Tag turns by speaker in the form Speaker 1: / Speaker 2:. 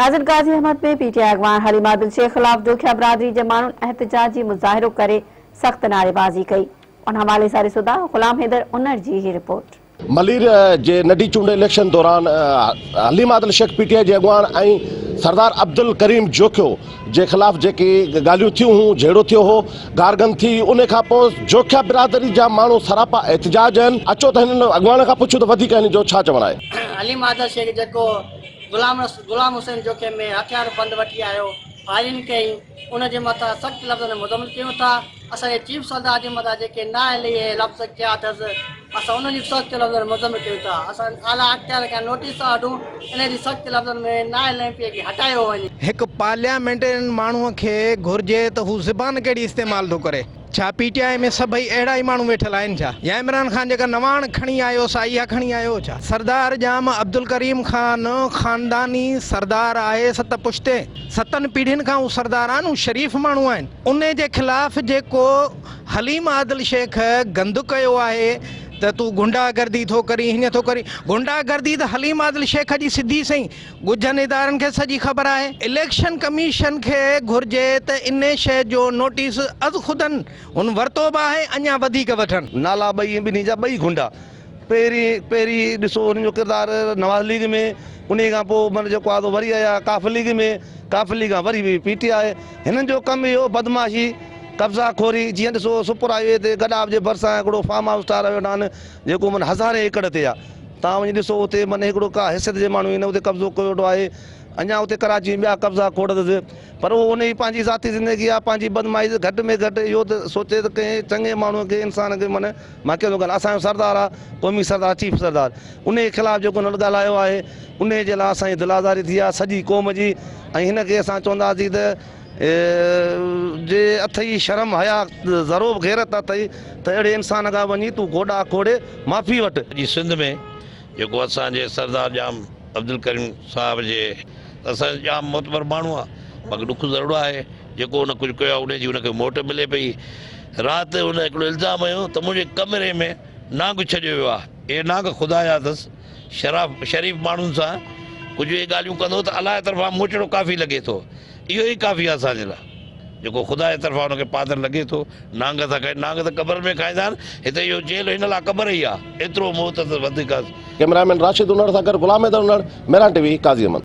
Speaker 1: ناظر قاضي احمد ۾ پي ٽي آء اڳواڻ حليم عادل شيخ خلاف جوکيا برادري جي ماڻهن احتجاجي مظاهرو ڪري سخت نعريبازي ڪئي. ان حوالي سان ڏسو ٿا غلام حيدر انڙ جي هي رپورٽ.
Speaker 2: ملير جي ننڍي چونڊ اليڪشن دوران Haleem Adil Sheikh P T I جي اڳواڻ ۽ سردار عبدالڪريم جوکيو جي خلاف جيڪي ڳالهيون ٿيون هيون، جهيڙو ٿيو هو، گارگند ٿي، ان کان پوء جوکيا برادري جا ماڻهو سراپا احتجاج آهن. اچو ته هنن اڳواڻ کان پڇون ته وڌيڪ هنن جو ڇا چوڻ آهي.
Speaker 3: حليم عادل شيخ جيڪو غلام غلام حسين جوکي ۾ هٿيار بند وٺي آيو، فائرنگ ڪئي، ان جي مٿان سخت لفظن ۾ مذمت ڪيون ٿا. اسان جي چيف سردار جي مٿان جيڪي نااهلي ۽ لفظ ڪيا اٿس، اسان انهن جي به سخت لفظن ۾ مذمت ڪيون ٿا. اسان اعليٰ اختيار کان نوٽيس ٿا وٺون، انهن جي سخت لفظن ۾ نااهل ايم پي اي کي هٽايو وڃي.
Speaker 4: هڪ پارليامينٽرين ماڻهوء کي گهرجي ته هو زبان ڪهڙي استعمال ٿو ڪري. ڇا پي ٽي آء ۾ سڀئي اهڙا ئي ماڻهو ويٺل آهن ڇا؟ يا عمران خان جيڪا نواڻ کڻي آيو سا اها کڻي آيو ڇا؟ سردار ڄام عبدالڪريم خان خانداني سردار آهي ست پشتين ستن پيڙهين کان هو سردار آهن هو شريف ماڻهو آهن انهي جي خلاف جيڪو حليم عادل شيخ گند ڪيو آهي ته تون غنڊا گردي ٿو ڪرين هيئن ٿو ڪرين غنڊا گردي ته حليم عادل شيخ جي سڌي سئين ڳجهن ادارن کي سڄي خبر آهي. اليڪشن ڪميشن کي گهرجي ته انهي شيء جو نوٽيس از خودن هن ورتو به آهي اڃا وڌيڪ وٺن.
Speaker 5: نالا ٻئي ۽ ٻنهي جا ٻئي گهنڊا. پهرين پهرين ڏسو انهن جو ڪردار نواز ليگ ۾ انهي کان پوء معنيٰ جيڪو آهي سو وري آيا ڪاف ليگ ۾ ڪاف ليگ کان وري پي ٽي آء هنن جو ڪم اهو بدمعاشي قبضا خوري جيئن ڏسو سپر هاء وي تي گڏاپ جي ڀرسان هڪڙو فارم هائوس ٺاهرايو ويٺا آهن جيڪو معنيٰ هزارين ايڪڙ تي آهي توهان وڃي ڏسو اتي معنيٰ هڪڙو ڪا حيثيت جي ماڻهو هن اتي قبضو ڪيو ويٺو آهي اڃا اتي ڪراچي ۾ ٻيا قبضا کوڙ اٿس پر اهو ان جي پنهنجي ذاتي زندگي آهي پنهنجي بدمعاشي گهٽ ۾ گهٽ اهو ته سوچي ته ڪنهن چڱي ماڻهو کي انسان کي معنيٰ مان ڪنهن جو ڳالهايان اسان جو سردار آهي قومي سردار چيف سردار ان جي خلاف جيڪو هن ڳالهايو آهي ان جي لاء اسان جي دل آزاري ٿي آهي سڄي قوم جي ۽ هن کي اسان چونداسين ته جي اٿئي شرم حيا ذرو به غيرت اٿئي ته اهڙي انسان کان وڃي تون گوڏا کوڙي معافي وٺ.
Speaker 6: سڄي سنڌ ۾ جيڪو اسان جي سردار ڄام عبدالڪريم صاحب جي اسان جو ڄام معتبر ماڻهو آ باقي ڏک ضرور آهي جيڪو هن ڪجهه ڪيو آ انهي جي هن کي موٽ ملي پئي رات هن هڪڙو الزام هنيو ته منهنجي ڪمري ۾ نانگ ڇڏيو ويو آ اهي نانگ خدا جا اٿس شراف شريف ماڻهن سان ڪجهه اهي ڳالهيون ڪندو ته الله جي طرفان موچڙو ڪافي لڳي ٿو اهو ئي ڪافي آ اسان جي لاء جيڪو خدا جي طرفان ان کي پادر لڳي ٿو نانگ ٿا کائن نانگ ته قبر ۾ کائيندا آهن هتي اهو جيل هن لاء قبر ئي آ ايترو موت اٿس وڌيڪ آس.
Speaker 2: ڪئميرا مين راشد انڙ سان گڏ Ghulam Haider Unar, Mehran T V, Qazi Ahmed.